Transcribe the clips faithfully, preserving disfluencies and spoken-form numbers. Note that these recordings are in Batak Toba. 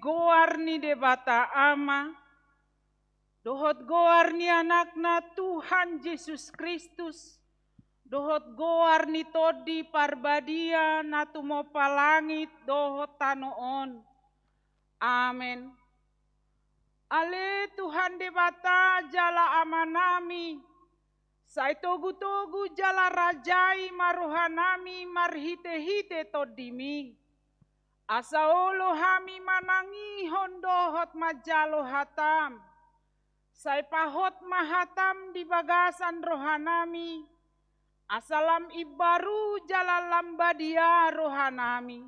Goar ni Debata Ama, dohot goar ni Anakna Tuhan Jesus Kristus, dohot goar ni Tondi Parbadia na tumompa langit dohot tano on. Amen. Ale Tuhan Debata jala Amanami, sai togu-togu jala rajai ma rohanami marhite-hite Tondimi. Asa olo hami manangihon dohot manjalo hataM. Sai pahot ma hataM di bagasan rohanami, asa lam imbaru jala lam badia rohanami.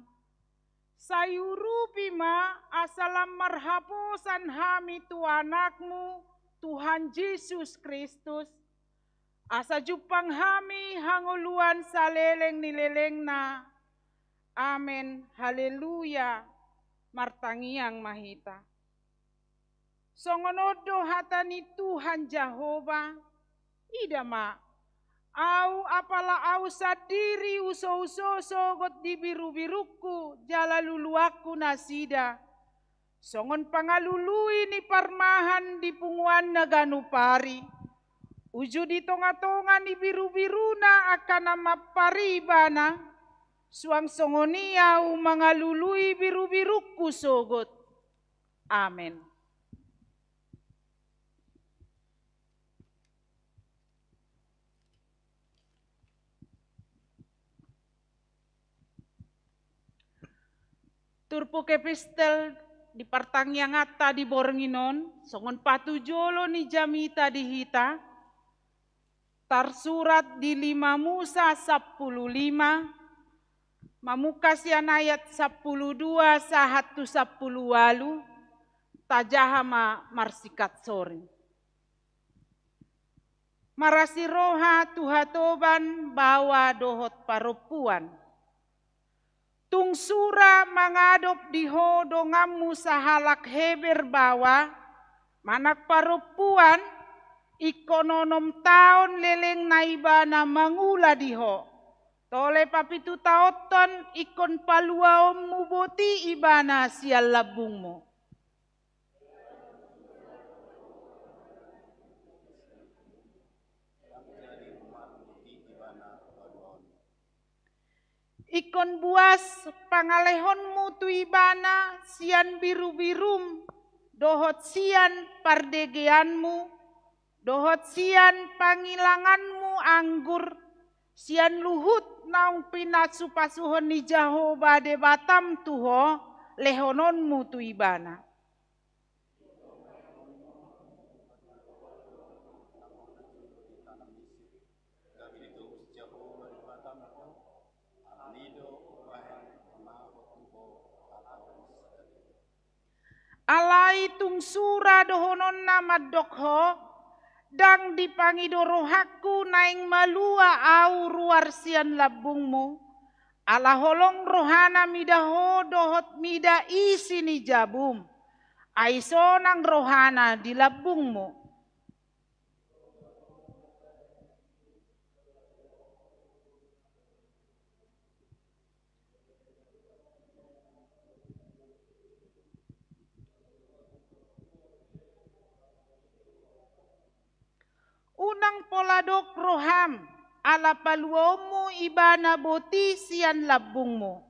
Sai urupi ma asa lam marhaposan hami tu AnakMu, Tuhan Jesus Kristus, asa jumpang hami hangoluan saleleng ni lelengna. Amen. Haleluya. Martangiang ma hita. Songon on do hata ni Tuhan Jahowa, ida ma, Ahu apala Ahu sandiri husou-husou sogot di biru-birungku jala luluanku nasida, songon pangalului ni parmahan di punguanna ganup ari. Uju di tonga-tonga ni biru-biruna angka na mampari ibana, suang songon i Ahu mangalului biru-birungku sogot. Amen. Turpuk epistel di partangianganta di borngin on, songon patujolo ni jamita di hita, tarsurat di lima Musa sampulu lima, mamungka sian ayat sampulu dua sahat tu sampulu ualu, tajaha ma marsingkat soring. Marasi roha tu hatoban, baoa dohot parompuan. Tung sura mangadop di ho donganmu sahalak Heber baoa, manang parompuan, ingkon onom taon lelengna ibana mangula di ho. Tole papitutaonhon ingkon paluaonmu boti ibana sian lambungmu. Ingkon buas pangalehonmu tu ibana sian birubirum, dohot sian pardegeanmu, dohot sian pangilanganmu anggur, sian luhut naung pinasupasuhon ni Jahowa Debatam tu ho, lehononmu tu ibana. Alai tung sura dohononna mandok ho, ndang dipangido rohangku naeng malua ahu ruar sian lambungmu, ala holong rohana mida ho dohot mida isi ni jabum, ai sonang rohana di lambungmu. Unang pola dok roham, ala paluaonmu ibana boti sian lambungmu.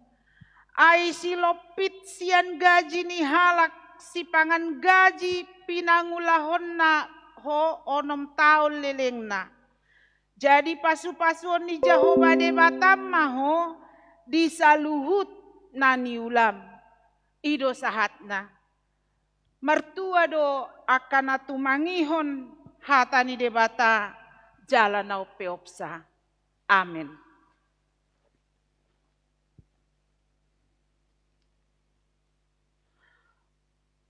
Ai silompit sian gaji ni halak sipangan gaji pinangulahonna ho onom taon lelengna. Jadi pasupasuon ni Jahowa Debatam ma ho di saluhut na niulam. I do sahatna. Martua do angka na tumangihon hata ni Debata jala na umpeopsa. Amen.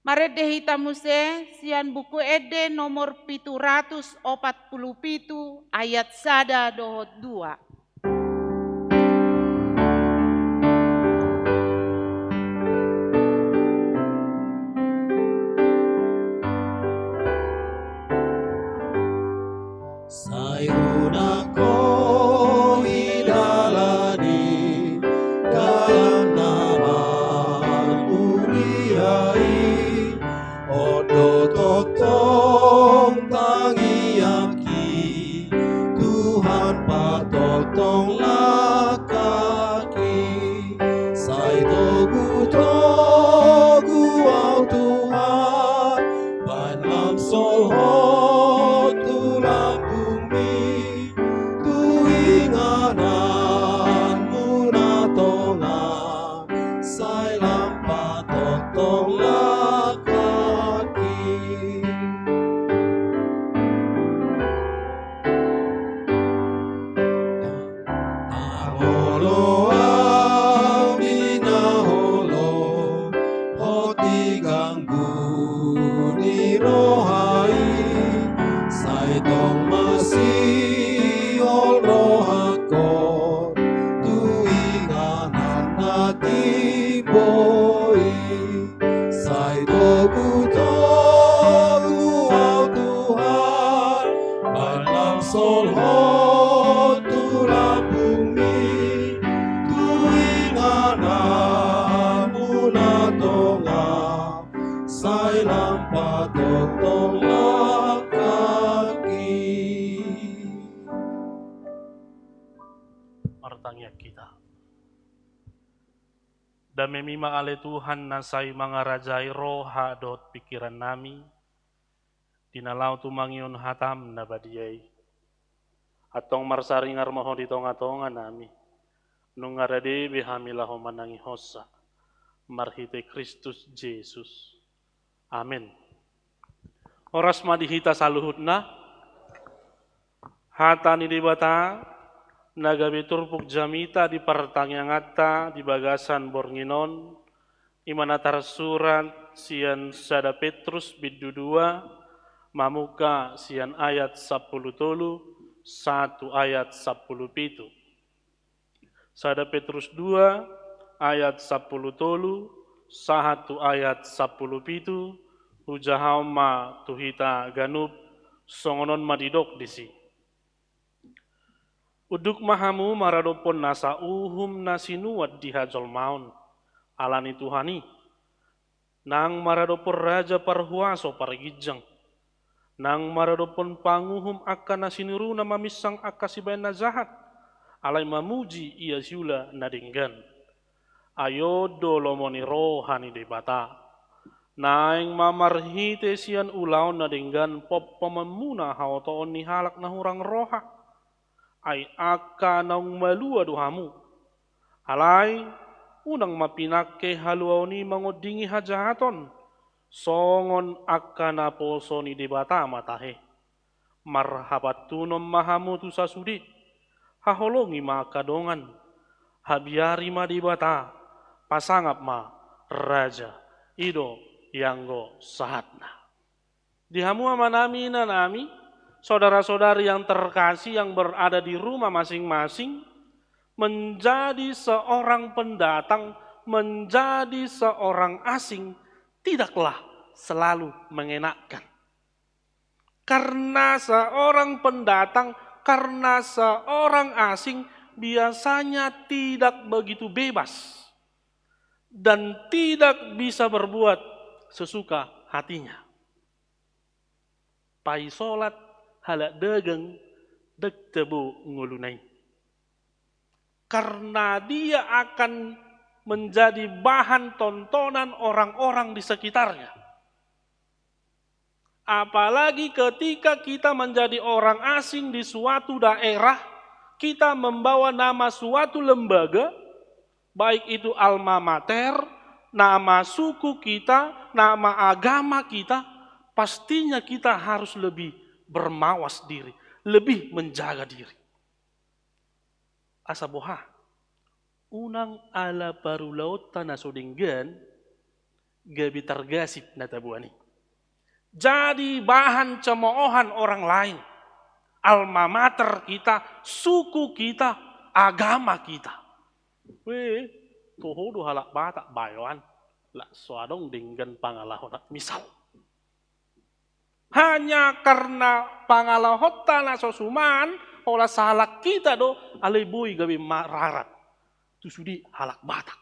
Marende hita muse sian Buku Ende nomor pitu ratus opat pulu pitu, ayat sada dohot dua. Sai unang ho idalani dalan na marmulia. Tongtong tangiangki, Tuhan patongtong langkaki. Sai togu-togu au Tuhan, baen lam solhot tu lambungmi, tu ingananmu na tonga, sai lam patongtong langkaki. Molo au di na olo, hot di ganggu ni roha i, sai tong masihol rohangkon tu inganan na timbo i. Sai togu-togu au Tuhan, baen lam solhot tu lambungmi, tu ingananmu na tonga, sai lam patongtong langkaki. Martangiang hita. Damemi ma ale Tuhan na sai mangarajai roha dohot pingkirannami, di na laho tumangihon hatam na badia i. Antong marsaringar ma Ho di tonga-tonganami, nunga rade be hami laho manangihonsa, marhite Kristus Jesus. Amen. Horas ma di hita saluhutna. Hata ni Debata na gabe turpuk jamita di partangianganta di bagasan borngin on, i ma na tarsurat sian sada Petrus bindu dua, mamungka sian ayat sampulu tolu sahat tu ayat sampulu pitu. Sada Petrus dua ayat sampulu tolu sahat tu ayat sampulu pitu, hujahahon ma tu hita ganup, songon on ma didok disi. Unduk ma hamu maradophon nasa uhum na sinuan di hajolmaon, ala ni Tuhan i. Nang maradophon raja parhuaso parginjang. Nang maradophon panguhum angka na sinuruna maminsang angka sibahen na jahat, alai mamuji ia siula na denggan. Ai on do lomo ni roha ni Debata. Naeng ma marhite sian ulaon na denggan pompomonmuna haotoon ni halak na hurang roha. Ai angka naung malua do hamu. Alai, unang ma pinangke haluaon i mangondingi hajahaton, songon angka naposo ni Debata ma tahe. Marhapantunon ma hamu tu sasude, haholongi ma angka dongan, habiari ma Debata, pasangap ma raja, i do ianggo sahatna. Di hamu amanami, inanami, saudara-saudari yang terkasih yang berada di rumah masing-masing, menjadi seorang pendatang, menjadi seorang asing, tidaklah selalu mengenakkan. Karena seorang pendatang, karena seorang asing, biasanya tidak begitu bebas dan tidak bisa berbuat sesuka hatinya. Paisolat halak dagang ndang tabo ngoluna i. Karena dia akan menjadi bahan tontonan orang-orang di sekitarnya. Apalagi ketika kita menjadi orang asing di suatu daerah, kita membawa nama suatu lembaga, baik itu alma mater, nama suku kita, nama agama kita, pastinya kita harus lebih bermawas diri, lebih menjaga diri. Asa boha, unang ala parulaonta na so denggan, gabe targasip na taboan i. Jadi bahan cemoohan orang lain. Alma mater kita, suku kita, agama kita. Weh, toho do halak Batak bayoan, lak so adong denggan pangalahona. Misal. Hanya karena pangalahonta na so suman, holan sahalak hita do, alai boi gabe mararat. Tu sude halak Batak.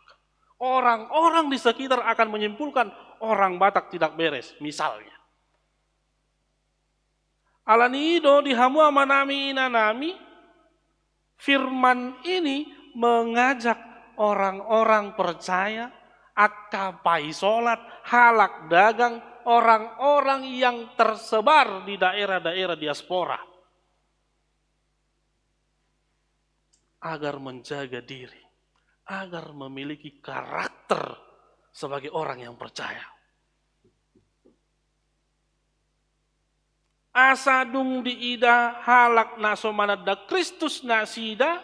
Orang-orang di sekitar akan menyimpulkan orang Batak tidak beres, misalnya. Alani i do di hamu amanami inanami, firman ini mengajak orang-orang percaya, angka paisolat, halak dagang, orang-orang yang tersebar di daerah-daerah diaspora, agar menjaga diri, agar memiliki karakter sebagai orang yang percaya. Asa dung diida halak na so mananda Kristus nasida,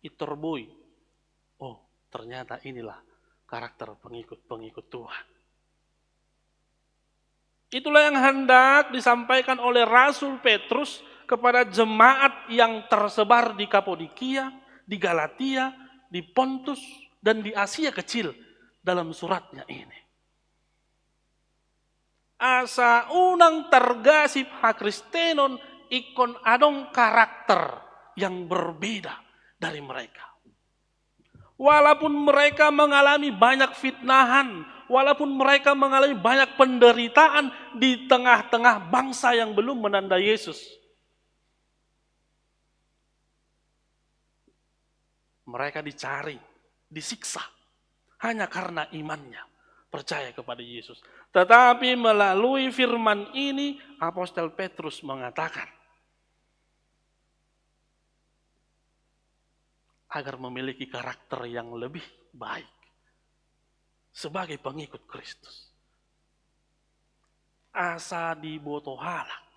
pintor boi. Oh, ternyata inilah karakter pengikut-pengikut Tuhan. Itulah yang hendak disampaikan oleh Rasul Petrus kepada jemaat yang tersebar di Kapodikia, di Galatia, di Pontus, dan di Asia Kecil dalam suratnya ini. Asa unang targasip hakristenon ingkon adong karakter yang berbeda dari mereka. Walaupun mereka mengalami banyak fitnahan, walaupun mereka mengalami banyak penderitaan di tengah-tengah bangsa yang belum menanda Yesus, mereka dicari, disiksa hanya karena imannya, percaya kepada Yesus. Tetapi melalui firman ini, Apostel Petrus mengatakan, agar memiliki karakter yang lebih baik sebagai pengikut Kristus. Asa diboto halak,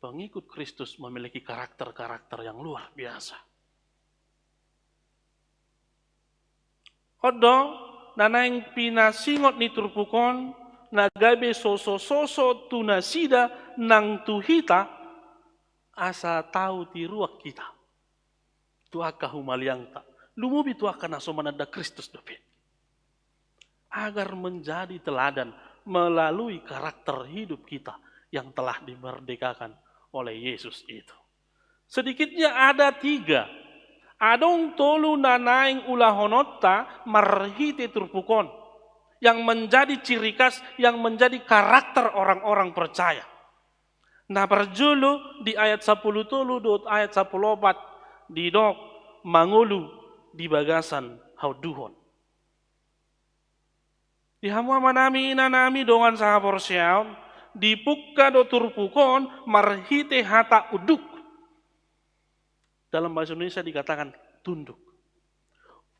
pengikut Kristus memiliki karakter-karakter yang luar biasa. On do na naeng pinasingot ni turpuk on, na gabe sosososo tu nasida nang tu hita, asa tau tiruan hita tu angka humaliangta, lumobi tu angka na so mananda Kristus dope, agar menjadi teladan melalui karakter hidup kita yang telah dimerdekakan oleh Yesus itu. Sedikitnya ada tiga, adong tolu na naeng ulahononta marhite turpuk on, yang menjadi ciri khas, yang menjadi karakter orang-orang percaya. Na parjolo di ayat sampulu tolu dohot ayat sampulu opat, didok mangolu di bagasan haunduhon. Di hamu amanami inanami dongan sahaporseaon, dipungka do turpuk on marhite hata unduk. Dalam bahasa Indonesia dikatakan tunduk.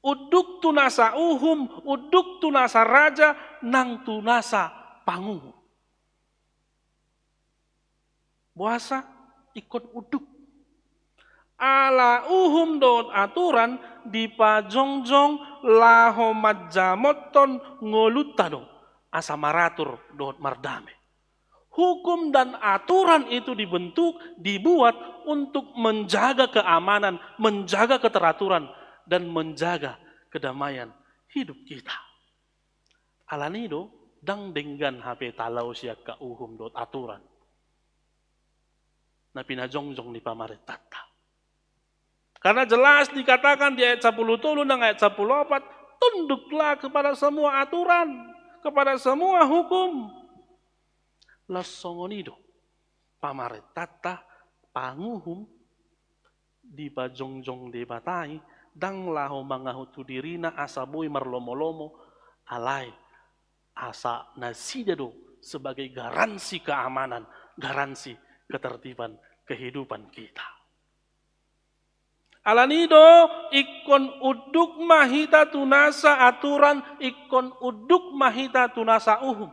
Unduk tu nasa uhum, unduk tu nasa raja, nang tu nasa panguhum. Boasa ingkon unduk? Ala uhum dohot aturan dipajongjong laho manjamothon ngolunta do, asa maratur dohot mardame. Hukum dan aturan itu dibentuk, dibuat untuk menjaga keamanan, menjaga keteraturan, dan menjaga kedamaian hidup kita. Alani do, ndang denggan hape talaho sian angka uhum dohot aturan na pinajongjong ni pamarentanta. Karena jelas dikatakan di ayat sampulu tolu nang ayat sampulu opat, tunduklah kepada semua aturan, kepada semua hukum. Laos songon i do pamarentanta, panguhum dipajongjong Debata i, ndang laho mangahuthon dirina asa boi marlomolomo, alai asa nasida do sebagai garansi keamanan, garansi ketertiban kehidupan kita. Alani do, ingkon unduk ma hita tu nasa aturan, ingkon unduk ma hita tu nasa uhum.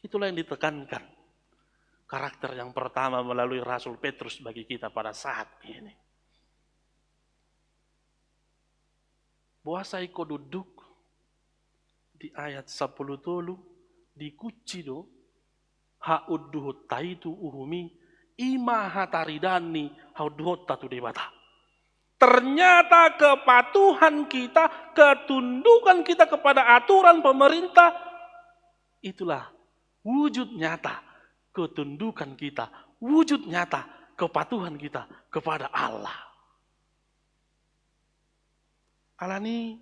Itulah yang ditekankan karakter yang pertama melalui Rasul Petrus bagi kita pada saat ini. Boasa ingkon unduk? Di ayat sampulu tolu, dikunci do haunduhonta i tu uhum i, i ma hataridaan ni haunduhonta tu Debata. Ternyata kepatuhan kita, ketundukan kita kepada aturan pemerintah, itulah wujud nyata ketundukan kita, wujud nyata kepatuhan kita kepada Allah. Alani,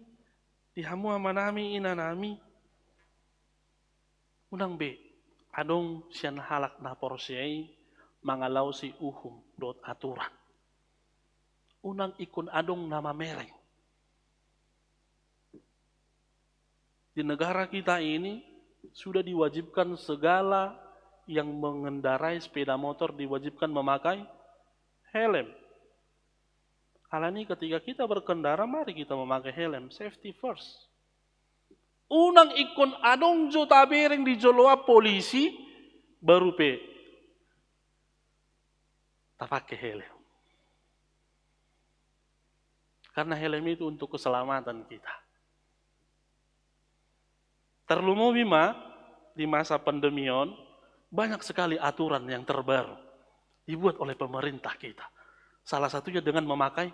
di hamu amanami inanami, unang be Adong sian halak na porsea i mangalaosi uhum dohot aturan. Unang ingkon adong na mamereng. Di negara kita ini sudah diwajibkan segala yang mengendarai sepeda motor diwajibkan memakai helm. Alani ketika kita berkendara, mari kita memakai helm, safety first. Unang ingkon adong jo tabereng di joloan polisi, baru pe tapake helm. Karena helm itu untuk keselamatan kita. Tarlumobi ma di masa pandemi on, banyak sekali aturan yang terbaru dibuat oleh pemerintah kita. Salah satunya dengan memakai,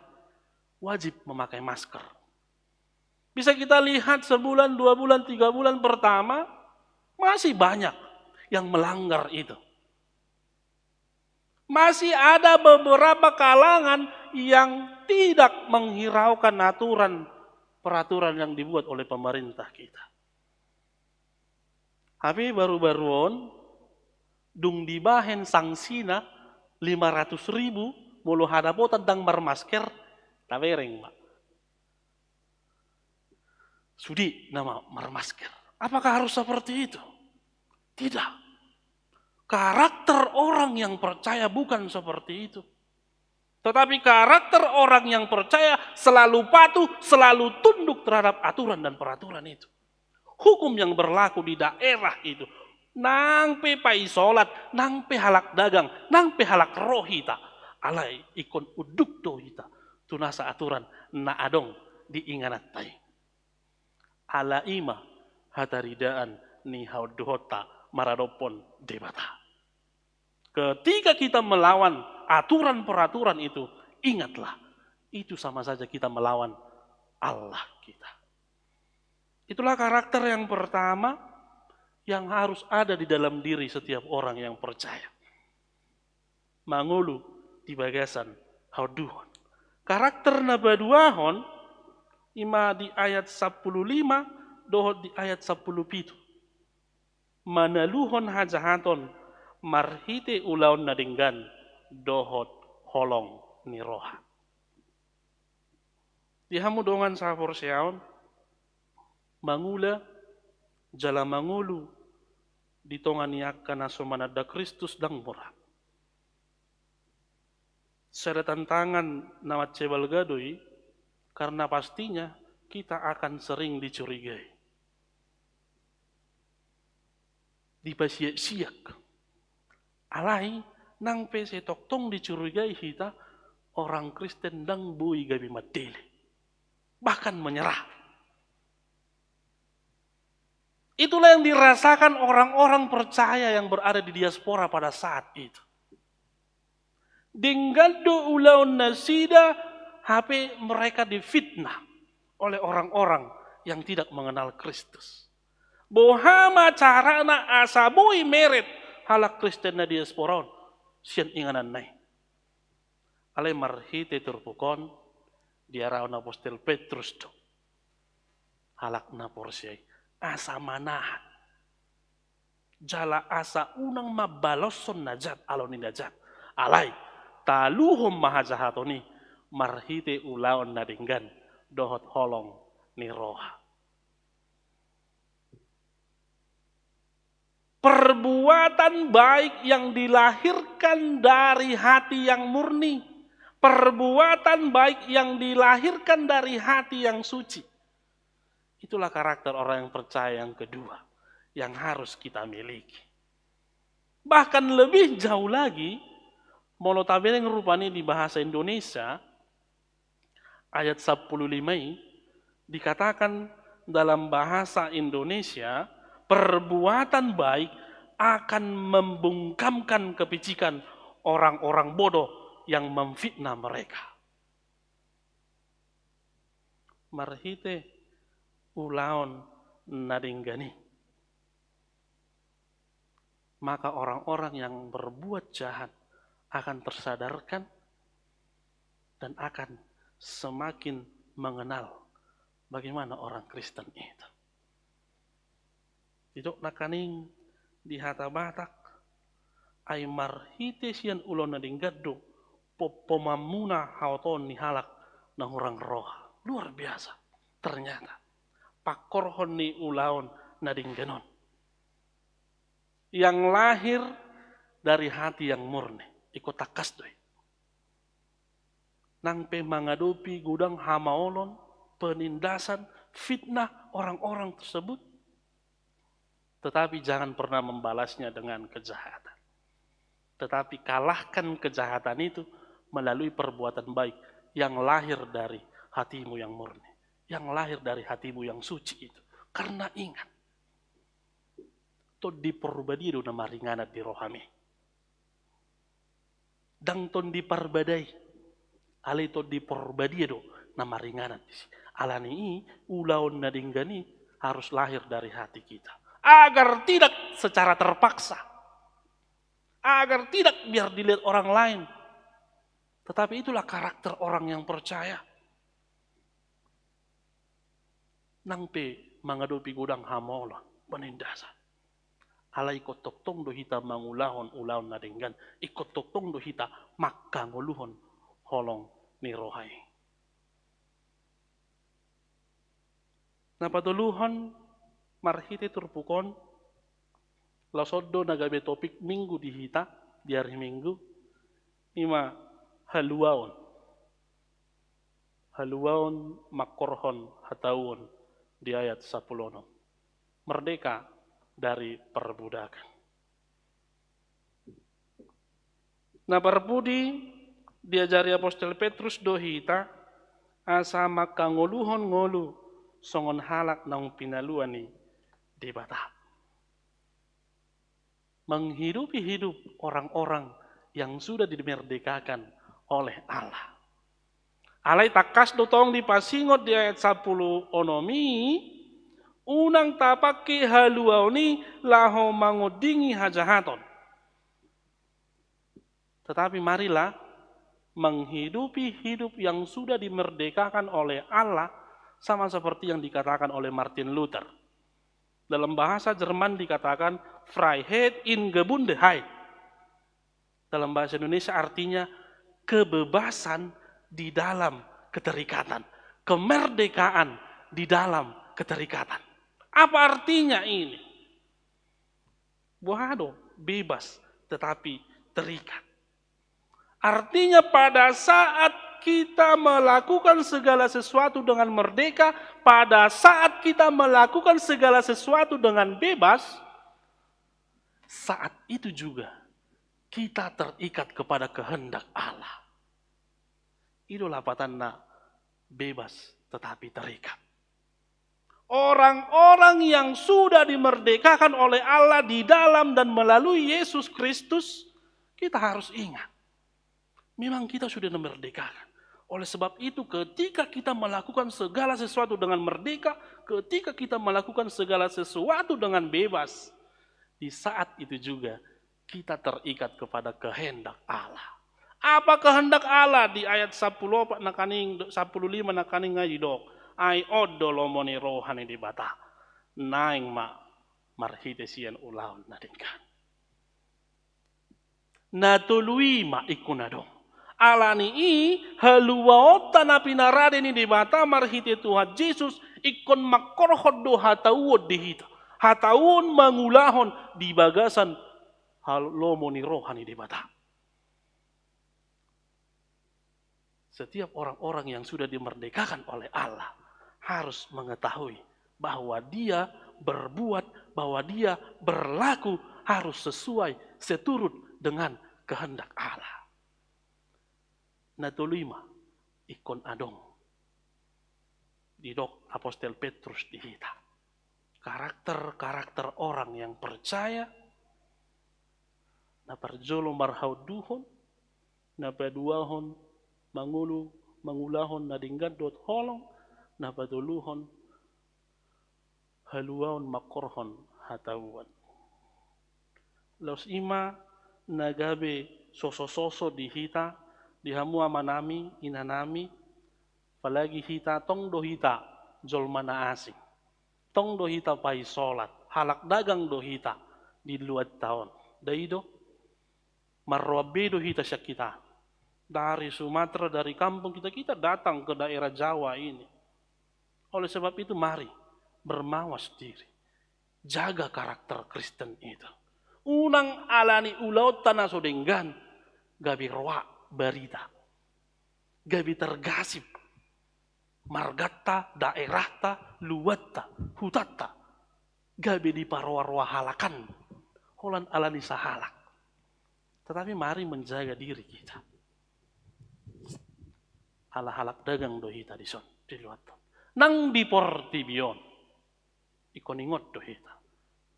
wajib memakai masker. Bisa kita lihat sebulan, dua bulan, tiga bulan pertama, masih banyak yang melanggar itu. Masih ada beberapa kalangan yang tidak menghiraukan aturan, peraturan yang dibuat oleh pemerintah kita. Tapi baru-baru on, dung dibahen sangsina lima ratus ribu, molo hadapotan ndang marmasker, tabereng ma. Sude nama marmasker. Apakah harus seperti itu? Tidak. Karakter orang yang percaya bukan seperti itu. Tetapi karakter orang yang percaya selalu patuh, selalu tunduk terhadap aturan dan peraturan itu. Hukum yang berlaku di daerah itu. Nang pe paisolat, nang pe halak dagang, nang pe halak ro hita. Alai ingkon unduk do hita tu nasa aturan na adong di ingananta i. Ala i ma hataridaan ni haunduhonta maradophon Debata. Ketika kita melawan aturan-peraturan itu, ingatlah, itu sama saja kita melawan Allah kita. Itulah karakter yang pertama yang harus ada di dalam diri setiap orang yang percaya. Mangolu di bagasan haunduhon. Karakter na paduahon, i ma di ayat sampulu lima dohot di ayat sampulu pitu. Manaluhon hajahaton marhite ulaon na denggan dohot holong ni roha. Di hamu dongan sahaporseaon, mangula jala mangolu di tonga ni angka na so mananda Kristus ndang mura. Sada tantangan na mansai balga do i, karena pastinya kita akan sering dicurigai, dipasiak-siak. Alai nang pe sai tongtong dicurigai hita, orang Kristen ndang boi gabe mandele, bahkan menyerah. Itulah yang dirasakan orang-orang percaya yang berada di diaspora pada saat itu. Denggan do ulaon nasida, hape mereka difitnah oleh orang-orang yang tidak mengenal Kristus. Boha ma carana asa boi meret halak Kristen na diaspora on sian ingananna i? Alai marhite turpuk on, diarahon apostel Petrus do halak na porsea i asa manahan, jala asa unang mambaloshon na jat alo ni na jat. Alai taluhon ma hajahaton i marhite ulaon na denggan dohot holong ni roha. Perbuatan baik yang dilahirkan dari hati yang murni, perbuatan baik yang dilahirkan dari hati yang suci. Itulah karakter orang yang percaya yang kedua yang harus kita miliki. Bahkan lebih jauh lagi, molo tabereng rupani di bahasa Indonesia, ayat sampulu lima i, dikatakan dalam bahasa Indonesia, perbuatan baik akan membungkamkan kepicikan orang-orang bodoh yang memfitnah mereka. Marhite ulaon na denggan i, maka orang-orang yang berbuat jahat akan tersadarkan dan akan semakin mengenal bagaimana orang Kristen itu. Didok nangkaning di hata Batak, ai marhite sian ulaon na denggan do pompomanmuna haotoon ni halak na hurang roha. Luar biasa. Ternyata pangkorhon ni ulaon na denggan on yang lahir dari hati yang murni, ingkon tangkas do i. Nang pe mangadopi godang hamaolon, penindasan, fitnah orang-orang tersebut, tetapi jangan pernah membalasnya dengan kejahatan. Tetapi kalahkan kejahatan itu melalui perbuatan baik yang lahir dari hatimu yang murni, yang lahir dari hatimu yang suci itu. Karena ingat, Tondi Porbadia do na maringanan di rohami. Ndang Tondi Parbadai. Alai Tondi Porbadia do na maringanan disi. Alani i, ulaon na denggan i harus lahir dari hati kita. Agar tidak secara terpaksa. Agar tidak biar dilihat orang lain. Tetapi itulah karakter orang yang percaya. Nang pe mangadopi godang hamaolon, penindasan, alai ingkon tongtong do hita mangulahon ulaon na denggan, ingkon tongtong do hita mangkangoluhon holong ni roha i. Na patoluhon, marhite turpuk on, laos on do na gabe topik Minggu di hita, di ari Minggu, i ma haluaon. Haluaon mangkorhon hatauon di ayat sampulu onom. Merdeka dari perbudakan. Na parpudi, diajari apostel Petrus do hita, asa mangkangoluhon ngolu songon halak naung pinalua ni Debata. Menghidupi hidup orang-orang yang sudah dimerdekakan oleh Allah. Alai tangkas do tong dipasingot di ayat sampulu onom i, unang tapangke haluaon i laho mangondingi hajahaton. Tetapi marilah menghidupi hidup yang sudah dimerdekakan oleh Allah, sama seperti yang dikatakan oleh Martin Luther. Dalam bahasa Jerman dikatakan Freiheit in Gebundenheit. Dalam bahasa Indonesia artinya kebebasan di dalam keterikatan, kemerdekaan di dalam keterikatan. Apa artinya ini? Boha do bebas tetapi terikat? Artinya, pada saat kita melakukan segala sesuatu dengan merdeka, pada saat kita melakukan segala sesuatu dengan bebas, saat itu juga kita terikat kepada kehendak Allah. I do lapatanna bebas tetapi terikat. Orang-orang yang sudah dimerdekakan oleh Allah di dalam dan melalui Yesus Kristus, kita harus ingat, memang kita sudah dimerdekakan. Oleh sebab itu, ketika kita melakukan segala sesuatu dengan merdeka, ketika kita melakukan segala sesuatu dengan bebas, di saat itu juga kita terikat kepada kehendak Allah. Apa kehendak Allah? Di ayat sampulu opat nangkaning, sampulu lima nangkaning nunga didok, ai on do lomo ni roha ni Debata. Naeng ma marhite sian ulaon na denggan. Na tolu i ma ingkon adong. Alani i, haluaonta na pinarade ni Debata marhite Tuhan Jesus ingkon mangkorhon do hatauon di hita. Hatauon mangulahon di bagasan hal-, lomo ni roha ni Debata. Setiap orang-orang yang sudah dimerdekakan oleh Allah harus mengetahui bahwa dia berbuat, bahwa dia berlaku harus sesuai, seturut dengan kehendak Allah. Na tolu i ma ingkon adong, didok apostel Petrus di hita. Karakter-karakter orang yang percaya, na parjolo marhaunduhon, na paduahon mangolu, mangulahon na denggan dohot holong, na patoluhon haluaon mangkorhon hatauon. Laos i ma na gabe sosososo di hita, di hamu amanami, inanami, apalagi hita, tong do hita jolma na asing. Tong do hita paisolat, halak dagang do hita. di luatta on. Dai do, marroan be do hita sian hita. Dari Sumatera, dari kampung kita, kita datang ke daerah Jawa ini. Oleh sebab itu, mari bermawas diri. Jaga karakter Kristen itu. Unang alani ulaonta na so denggan, gabe roa barita. Gabe tergasip marganta, daerahta, luatta, hutanta. Gabe diparoa-roa halakan. Holan alani sahalak. Tetapi mari menjaga diri kita. Ala halak dagang do hita dison, di luatta on. Nang di portibi on. Ingkon ingot do hita.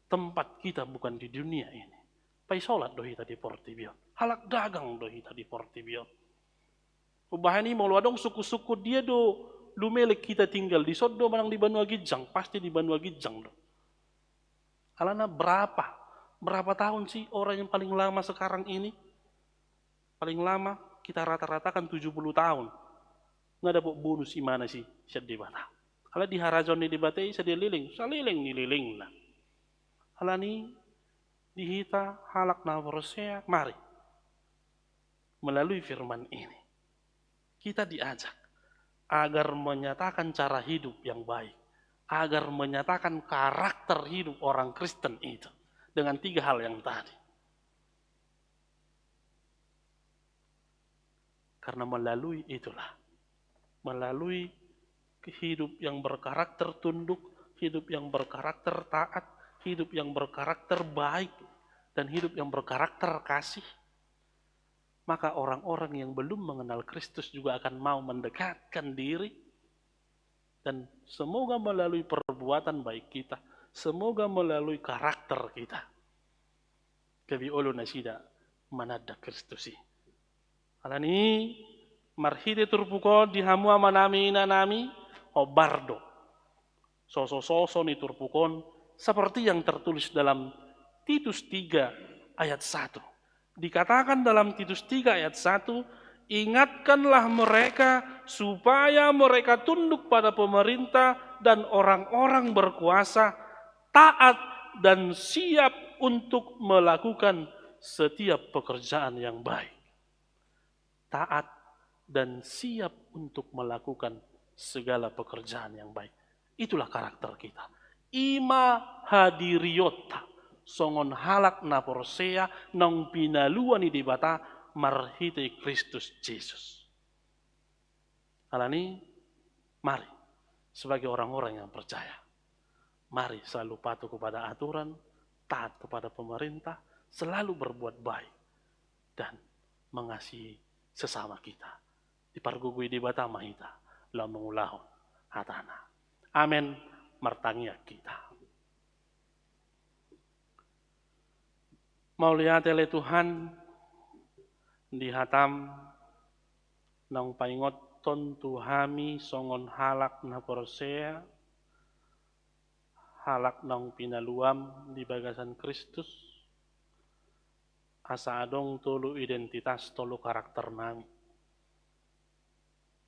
Tempat kita bukan di dunia ini. Paisolat do hita di portibi on. Halak dagang do hita di portibi on. Umbahen i molo adong sungkun-sungkun dia do lumelek hita tinggal dison do manang di banua ginjang, pasti di banua ginjang do. Alana berapa, berapa tahun sih orang yang paling lama sekarang ini? Paling lama kita rata-ratakan tujuh puluh tahun. Nga dapot bonus imana si sian Debata. Ala di harajaon ni Debata i sadia leleng, saleleng ni lelengna. Alani di hita halak na porsea, mari melalui firman ini kita diajak agar menyatakan cara hidup yang baik, agar menyatakan karakter hidup orang Kristen itu dengan tiga hal yang tadi. Karena melalui itulah, melalui hidup yang berkarakter tunduk, hidup yang berkarakter taat, hidup yang berkarakter baik, dan hidup yang berkarakter kasih, maka orang-orang yang belum mengenal Kristus juga akan mau mendekatkan diri. Dan semoga melalui perbuatan baik kita, semoga melalui karakter kita, gabe olo nasida mananda Kristus i. Alani i, marhite turpuk on di hamu amanami, inanami, hombar do soso-soso ni turpuk on, seperti yang tertulis dalam Titus tiga ayat satu. Dikatakan dalam Titus tiga ayat satu, "Ingatkanlah mereka supaya mereka tunduk pada pemerintah dan orang-orang berkuasa, taat dan siap untuk melakukan setiap pekerjaan yang baik." Taat dan siap untuk melakukan segala pekerjaan yang baik. Itulah karakter kita. I ma hadirionta songon halak na porsea naung pinalua ni Debata marhite Kristus Jesus. Alani, mari, sebagai orang-orang yang percaya, mari selalu patuh kepada aturan, taat kepada pemerintah, selalu berbuat baik, dan mengasihi sesama kita. Dipargogoi Debata ma hita laho mangulahon hatana. Amen. Martangiang hita. Mauliate ale Tuhan, di hatam naung paingothon tu hami songon halak na porsea, halak naung pinaluam di bagasan Kristus, asa adong tolu identitas, tolu karakter nami.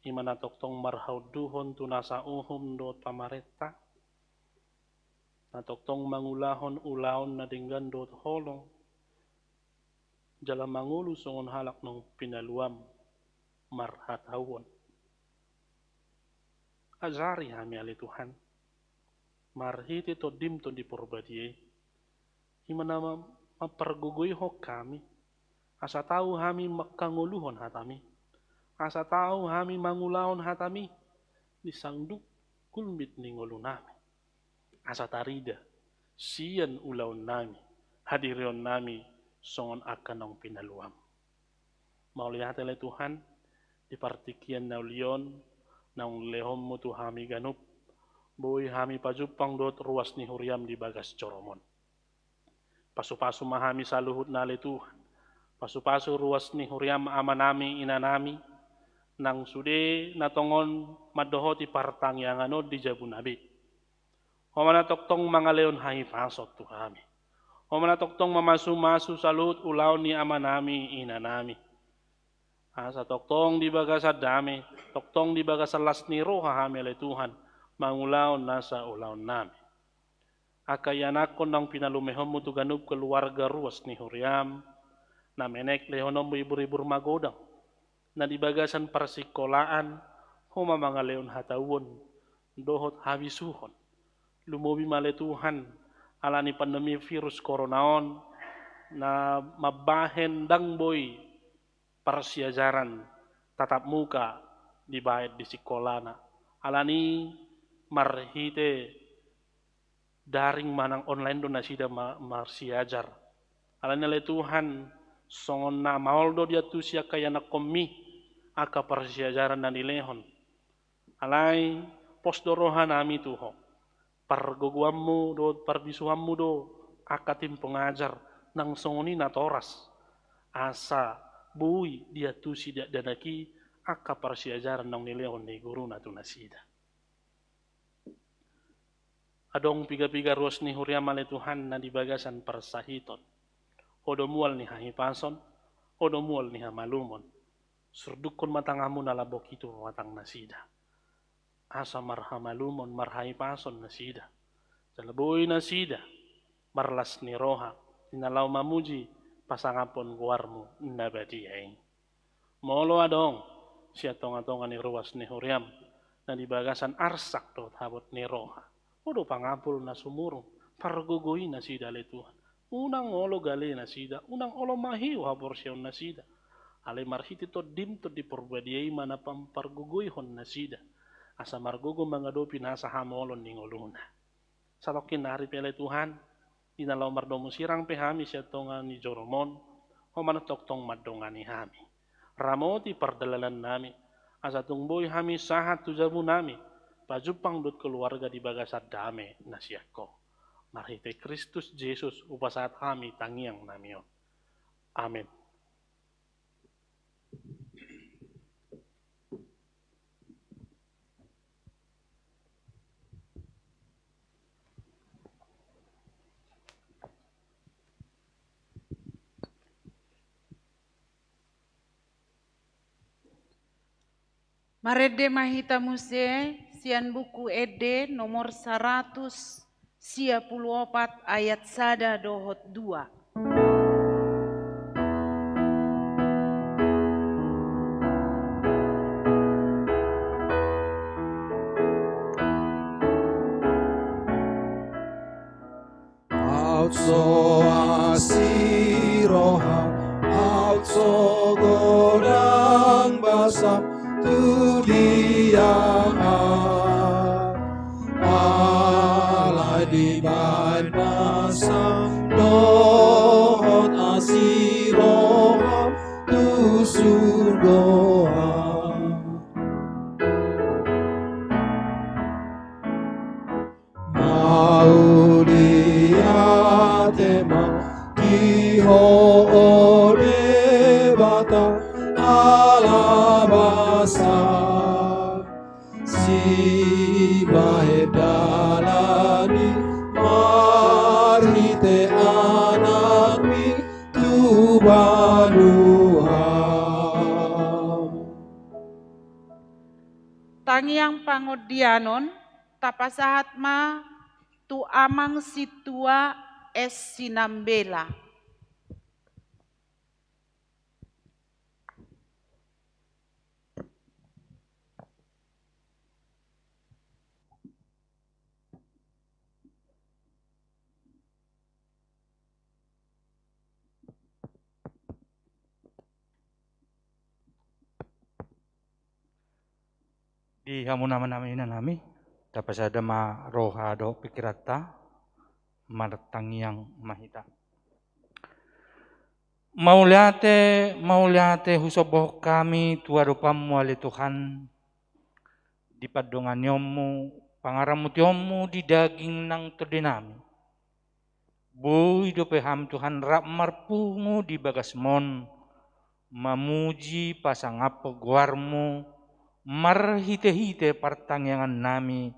I ma na tongtong marhaunduhon tu nasa uhum dohot pamarenta, na tongtong mangulahon ulaon na denggan dohot holong, jala mangolu songon halak naung pinaluam marhatauon. Ajari hami ale Tuhan, marhite Tondim Tondi Porbadia i, i ma na ma-, mampargogoihon hami, asa tau hami mangkangoluhon hatami, asa tau hami mangulahon hatami di sandok gulmit ni ngolunami, asa tarida sian ulaonnami hadirionnami songon angka naung pinaluam. Mauliate ale Tuhan, di partingkian na uli on naung lehonmu tu hami ganup, boi hami pajumpang dohot ruas ni huriam di bagas joroMon. Pasupasu ma hami saluhutna ale Tuhan. Pasupasu ruas ni huriam amanami inanami, nang sude na tongon mandohoti partangiangan on di jabuna be. Ho ma na tongtong mangalehon hahipason tu hami. Ho ma na tongtong mamasumasu saluhut ulaon ni amanami inanami. Asa tongtong di bagasan dame, tongtong di bagasan las ni roha hami ale Tuhan, mangulahon nasa ulaonnami. Angka ianakhon naung pinalumehonmu tu ganup keluarga ruas ni huriam, na menek lehononmu ibur-ibur magodang, na di bagasan parsikolaan, ho ma mangalehon hatauon, dohot habisuhon. Lumobi ma ale Tuhan, ala ni pandemi virus corona on, na mambahen ndang boi parsiajaran tatap muka dibahen di sikolana. Ala ni marhite daring manang online do nasida ma-, marsiajar. Ala ni ale Tuhan, songon na maol do diantusi angka ianakhonmi, angka parsiajaran na nilehon. Alai, pos do rohanami tu ho. Pargogoanmu do, parbisuhanmu do, angka tim pengajar, nang songon i natoras. Asa, boi diantusi dakdanak i, angka parsiajaran naung nilehon ni guruna tu nasida. Adong piga-piga ruas ni huriam ale Tuhan na di bagasan parsahiton. Ho do mual ni hahipason, ho do mual ni hamalumon. Surdukkon ma tanganmu na lambok i tu pamatang nasida. Asa marhamalumon, marhahipason nasida. Jala boi nasida, marlas ni roha, di na laho mamuji, pasangaphon goarmu na badia i. Molo adong, sian tonga-tonga ni ruas ni huriam, na di bagasan arsak dohot habot ni roha. Ho do pangampul na sumurung, pargogoi nasida ale Tuhan. Unang olo gale nasida, unang olo mahiu haporseaon nasida. Alai marhite Tondim, Tondi Porbadia i ma na pam-, pargogoihon nasida. Asa margogo mangadopi nasa hamaolon ni ngoluna. Satongkin nari pe ale Tuhan, di na laho mardomu sirang pe hami sian tonga ni joromon, ho ma na tongtong mandongani hami. Ramoti pardalanannami, asa tung boi hami sahat tu jabunami, pajumpang dohot keluarga di bagasan dame na sian ho. Marhite Kristus Jesus hupasahat hami tangiangnami on. Amen. Marende ma hita muse sian Buku Ende nomor saratus sia pulu opat ayat sada dohot dua. Aut so asi roham, aut so godang basam tu dia, alai dibahen basam dohot asi roham tu surgo. Mauliate ma di Ho, o Debata, Ala basa, sibahen dalan i marhite Anakmi tu banua. Tangiang pangondianon, tapasahat ma tu Amang Sintua S. Sinambela. Di hamu amanami, inanami, tapasada ma roha dohot pingkiranta, martangiang ma hita. Mauliate, mauliate husomba hami tu adopanmu ale Tuhan, di pandonganionmu, pangaramotionmu di daging nang tondinami. Boi dope hami Tuhan rap marpungu di bagasmon, mamuji pasangaphon goarmu, marhite-hite partangiangannami,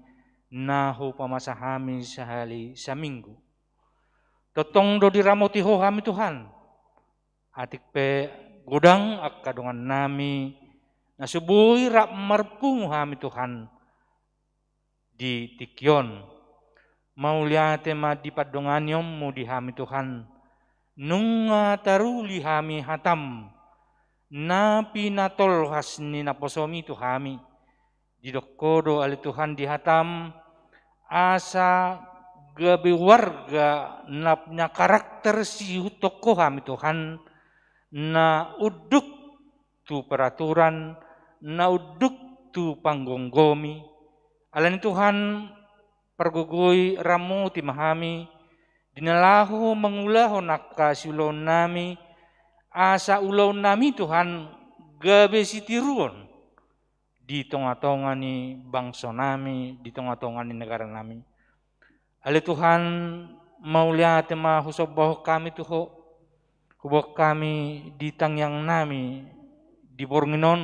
na hupamasa hami sahali saminggu. Tongtong do diramoti Ho hami Tuhan, atik pe godang angka dongannami, na so boi rap marpungu hami Tuhan di tingki on. Mauliate ma di pandonganionmu di hami Tuhan, nunga taruli hami hatam, na pinatolhas ni naposomi tu hami. Didok Ho do ale Tuhan di hatam, asa gabe warga na punya karakter siihuthon Ho hami Tuhan, na unduk tu peraturan, na unduk tu panggomgomi. Alani Tuhan, pargogoi, ramoti ma hami di na laho mangulahon angka siulaonnami, asa ulaonnami Tuhan gabe sitiruon di tongatonga ni bangsonami, di tongatonga ni negaranami. Ale Tuhan, mauliate ma husombahon hami tu Ho, huboan hami di tangiangnami di borngin on,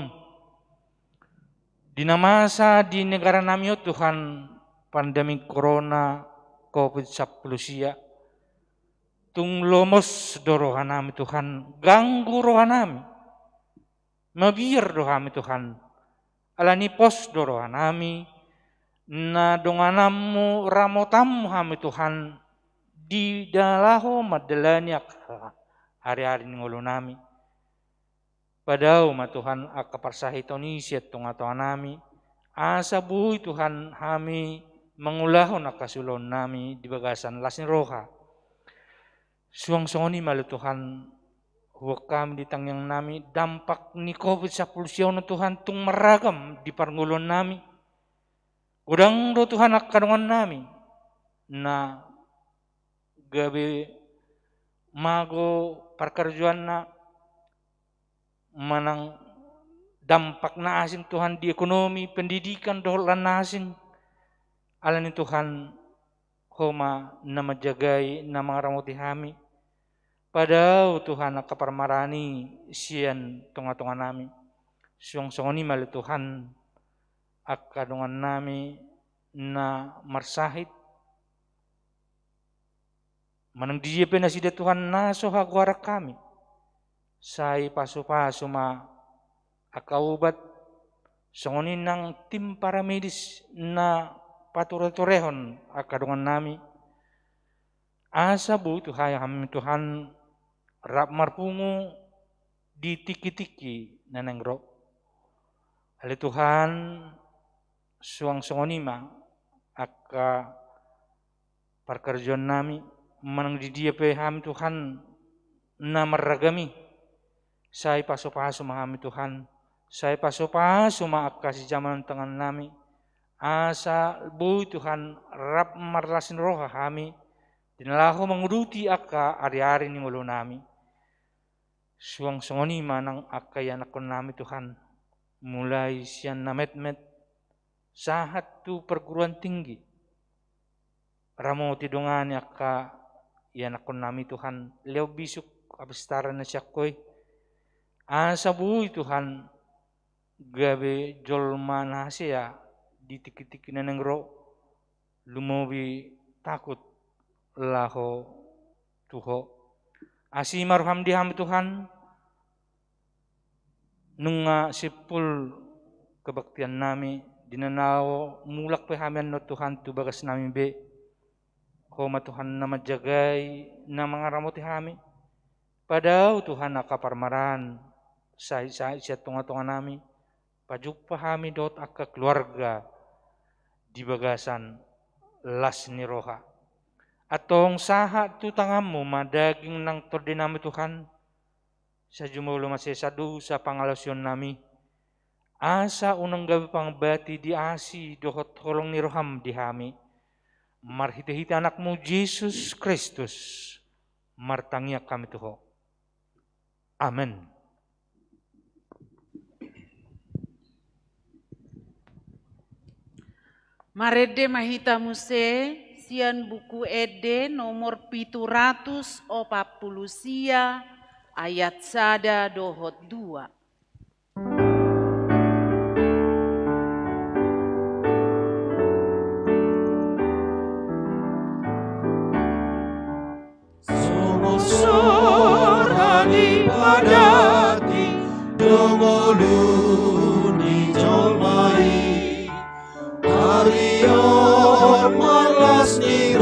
di na masa di negaranami on Tuhan, pandemi corona covid sampulu sia. Tung lomos do rohanami Tuhan, ganggu rohanami. Mabiar do hami Tuhan, alani pos do rohanami, na dongananmu, ramotanmu hami Tuhan, di na laho mandalani angka ariari ni ngolunami. Padao ma Tuhan angka parsahiton i sian tongatonganami, asa boi Tuhan hami mangulahon angka siulaonnami di bagasan las ni roha. Suang songon i ma ale Tuhan, huboan hami di tangiangnami, dampak ni covid sampulu sia on Tuhan tung marragam di parngoluonnami. Godang do Tuhan angka dongannami na gabe mago parkarejoanna, manang dampak na asing Tuhan di ekonomi, pendidikan dohot lan na asing. Alani Tuhan, Ho ma na manjagai, na mangaramoti hami. Padao Tuhan angka parmaraan i sian tongatonganami. Suang songon i ma ale Tuhan, angka dongannami na marsahit, manang di dia pe nasida Tuhan na so hagoaran hami, sai pasupasu ma angka ubat, songon i nang tim paramedis na patureturehon angka dongannami. Asa boi Tuhan, hami Tuhan, rap marpungu di tingkitingki na naeng ro. Ale Tuhan, suang songon i ma angka parkarejoannami, manang di dia pe hami Tuhan na marragam i, sai pasupasu ma hami Tuhan, sai pasupasu ma angka sijamaon tangannami, asa boi Tuhan rap marlas ni roha hami, di na laho manguduti angka ariari ni ngolunami. Suang songon i ma nang angka ianakkonnami Tuhan, mulai sian na metmet, sahat tu perguruan tinggi. Ramoti, dongani angka ianakkonnami Tuhan, lehon bisuk apistaran na sian Ho i. Asa boi Tuhan, gabe jolma na hasea di tingkitingki na naeng ro, lumobi takut laho tu Ho. Asi ma roham di hami Tuhan, nunga simpul kebaktiannami, di na laho mulak pe hami annon Tuhan tu bagasnami be. Ho ma Tuhan na manjagai, na mangaramoti hami. Padao Tuhan angka parmaraan, sai, sai sian tongatonganami, pajumpa hami dohot angka keluarga di bagasan las ni roha. Antong sahat tu tanganmu ma daging nang tondinami Tuhan, sai jumolo ma sesa dosa pangalaosionnami, asa unang gabe pangobati di asi dohot holong ni roham di hami. Marhitehite Anakmu Jesus Kristus, martangiang hami tu Ho. Amen. Marende ma hita muse sian Buku Ende nomor pitu ratus opat pulu sia, ayat sada dohot dua. Songon sora ni padati do ngolu ni jolma i, ari on marlas ni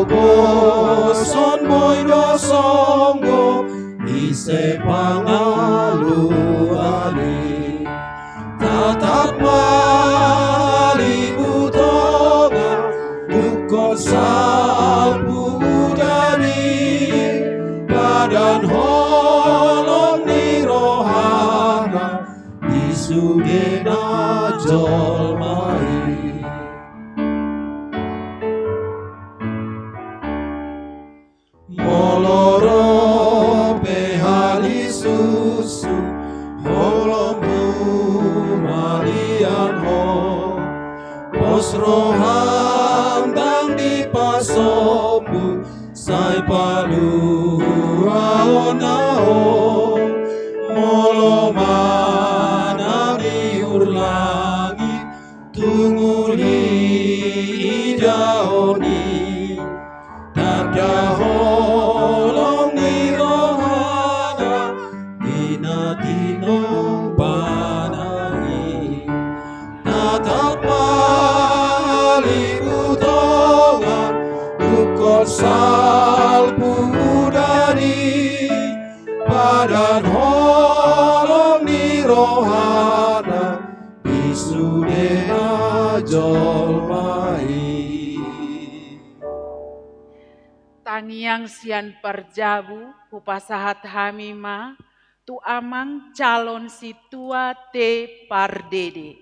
Goson boi do songgop ise pangaluan i. Tatap ma libu tonga, dungkon salpu udan i, padan holong ni rohana di sude na jolma i. Molo ro pe hali susu, holong humaliang ho, pos roham ndang dipasombu, sai paluaonna ho. Molo manang iur langit, tung uli idaon i, tanda holong ni rohana di na tinompana i. Tatap ma libu tonga, dungkon salpu udan i, padan holong ni rohana di sude na jolma i. Tangiang sian parjabu hupasahat hami ma tu amang calon sintua T. Pardede.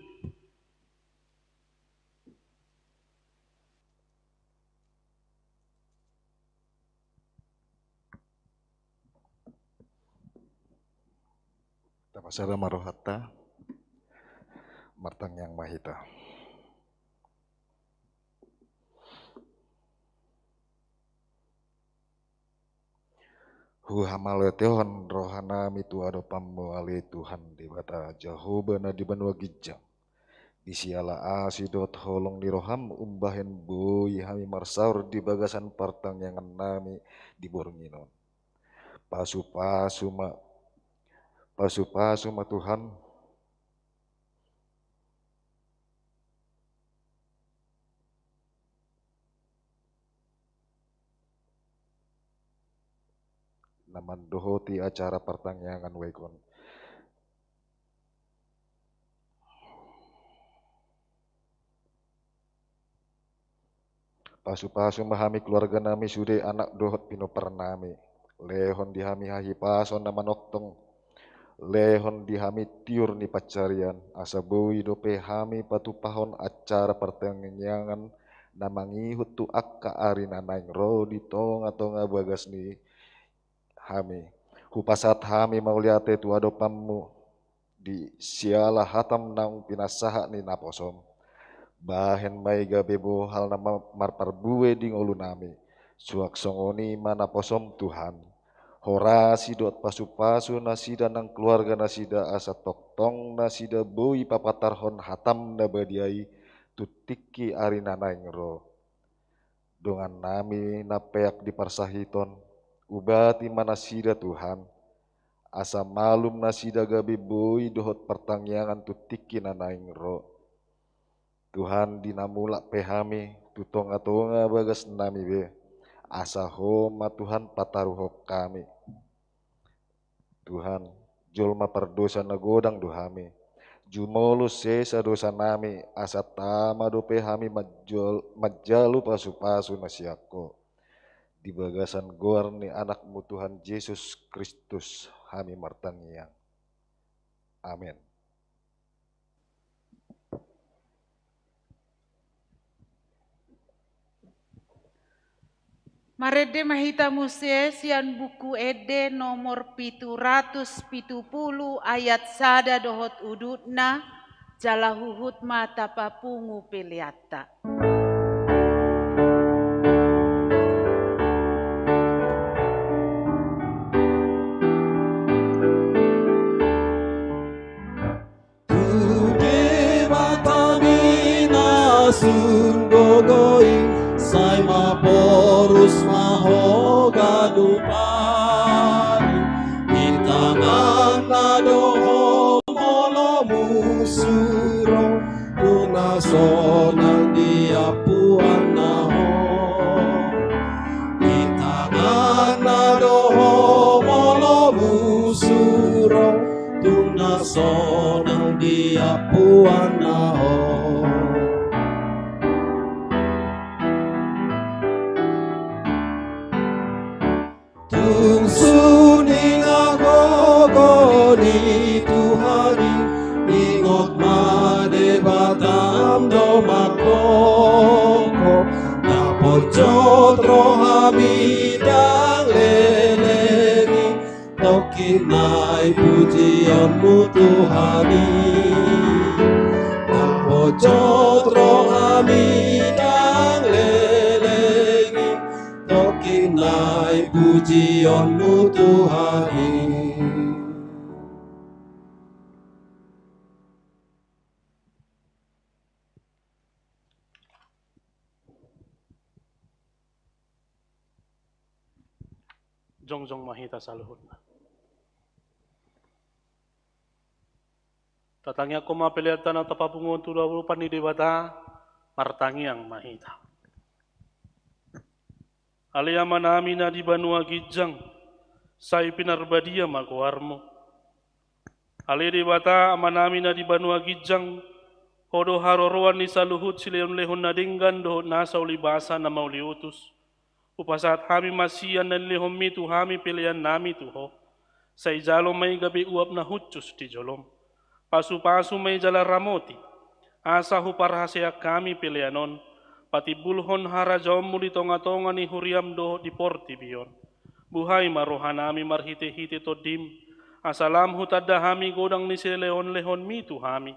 Tapasada ma rohanta, martangiang ma hita. Huhamauliatehon rohanami tu adopanMu ale Tuhan Debata Jahowa na di banua ginjang. Di siala asi dohot holong ni rohaM umbahen boi hami marsaor di bagasan partangiangannami di borngin on. Pasupasu ma, pasupasu ma Tuhan, na mandohoti acara partangiangan wijk on. Pasupasu ma hami keluarganami sude anak dohot pinomparnami. Lehon di hami hahipason na manongtong. Lehon di hami tiur ni pansarian, asa boi dope hami patupahon acara partangiangan na mangihut tu angka ari na naeng ro di tongatonga bagas ni hami. Hupasahat hami mauliate tu adopanMu di siala hataM naung pinasahat ni naposoM. Bahen ma i gabe bohal na ma-, marparbue di ngolunami. Suang songon i ma naposoM Tuhan. Horasi dohot pasupasu nasida nang keluarga nasida asa tongtong nasida boi papatarhon hataM na badia i tu tingki ari na naeng ro. Dongannami na peak di parsahiton, ubati ma nasida Tuhan, asa malum nasida gabe boi dohot partangiangan tu tingki na naeng ro. Tuhan, di na mulak pe hami tu tongatonga bagasnami be, asa Ho ma Tuhan pataruhon hami. Tuhan, jolma pardosa na godang do hami. Jumolo sesa dosanami, asa tama dope hami manjol-, manjalo pasupasu na sian Ho. Di bagasan goar ni AnakMu Tuhan Jesus Kristus hami martangiang. Amen. Marende ma hita muse sian Buku Ende nomor pitu ratus pitu pulu ayat sada dohot udutna, jala huhut ma tapapungu peleanta. Tu Debatami na sun gogo i, sai maporus ma ho ganup ari. Di tanganna do ho molo musu ro, tu na sonang di ampuanna ho. sonang di ampuanna on. Tung suni na gogo ni Tuhan i, ingot ma Debatam do manggogo. Dapot jot rohami ndang leleng i, tongkin nai pujionmu Tuhan i. Dapot jot rohami ndang leleng i, tongkin nai pujionmu Tuhan i. Jongjong ma hita saluhutna. Tatangiangkon ma peleanta na tapapungu on tu adopan ni Debata. Martangiang ma hita. Ale Amanami na di banua ginjang, sai pinarbadia ma goarmu. Ale Debata, Amanami na di banua ginjang, Ho do haroroan ni saluhut silehonlehon na denggan dohot nasa ulibasa na mauliutus. Hupasahat hami ma sian na nilehonmi tu hami peleannami tu Ho. Sai jalo ma i gabe uap na hushus di jolom. Pasupasu ma i jala ramoti, asa huparhaseang hami pelean on patimbulhon harajaonmu di tongatonga ni huriam dohot di portibi on. Buhai ma rohanami marhitehite Tondim, asa lam hutanda hami godang ni silehonlehonmi tu hami,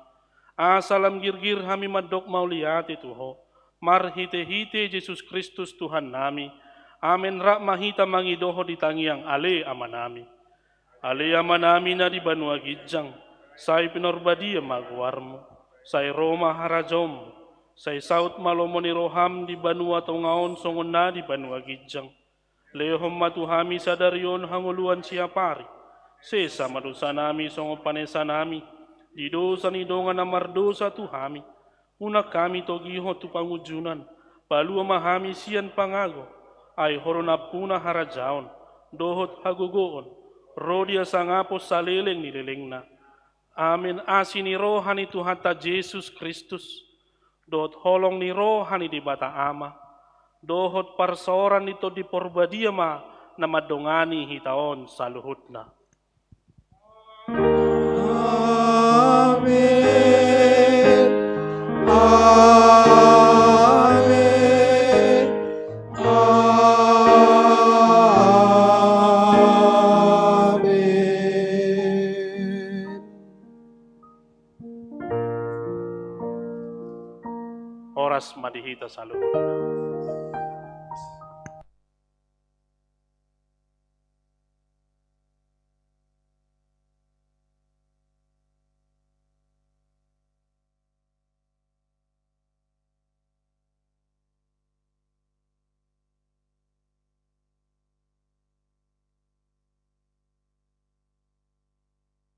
asa lam girgir hami mandok mauliate tu Ho, marhitehite Jesus Kristus Tuhannami. Amen. Rap ma hita mangidohon di tangiang Ale Amanami. Ale Amanami na di banua ginjang, sai pinarbadia ma goarmu, sai ro ma harajaonmu, sai saut ma lomo ni roham di banua tonga on songon na di banua ginjang. Lehon ma tu hami sadari on hangoluan siapari. Sesa ma dosanami songon panesanami di dosa ni dongan na mardosa tu hami. Unang hami togihon tu pangunjunan. Palua ma hami sian pangago. Ai Ho do nampuna harajaon dohot hagogoon, ro di hasangapon saleleng ni lelengna. Amen. Asi ni roha ni Tuhanta Jesus Kristus, dohot holong ni roha ni Debata Ama, dohot parsaoran ni Tondi Parbadia ma na mandongani hita on saluhutna. Amen. Amen. Amen. Horas ma di hita saluhutna.